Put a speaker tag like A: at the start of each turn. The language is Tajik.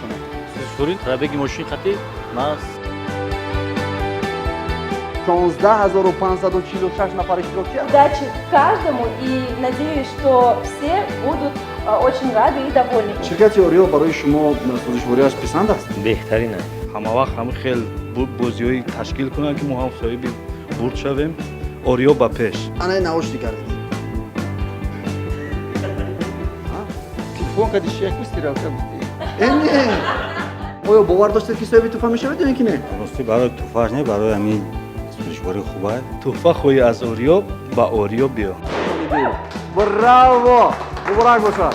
A: метавонед?
B: Сӯзишворӣ, пробеги мошин қати ман.
A: 16 546 нафар иштирокчи аст.
C: Удачи каждому, и надеюсь, что все будут очень рады и довольны.
A: Ширкати «Ориё» барои шумо сӯзишвориаш писанд аст?
B: Беҳтарин.
D: Ҳама вақт ҳамин хел бозиҳои ташкил кунанд, ки мо ҳам соҳиби бурд шавем. «Ориё» ба пеш!
A: Анаи наушник кардед.
E: Телефон кади шияку стиралка гуфти.
A: Э, не, оё бовар доштед, ки соҳиби туҳфа мешавед ё ин ки не?
F: Ростӣ, барои туҳфааш не, барои ҳамин сӯзишворӣ хуба.
D: Туҳфа хоҳӣ аз «Ориё», ба «Ориё» биё.
A: Браво, муборак бошад!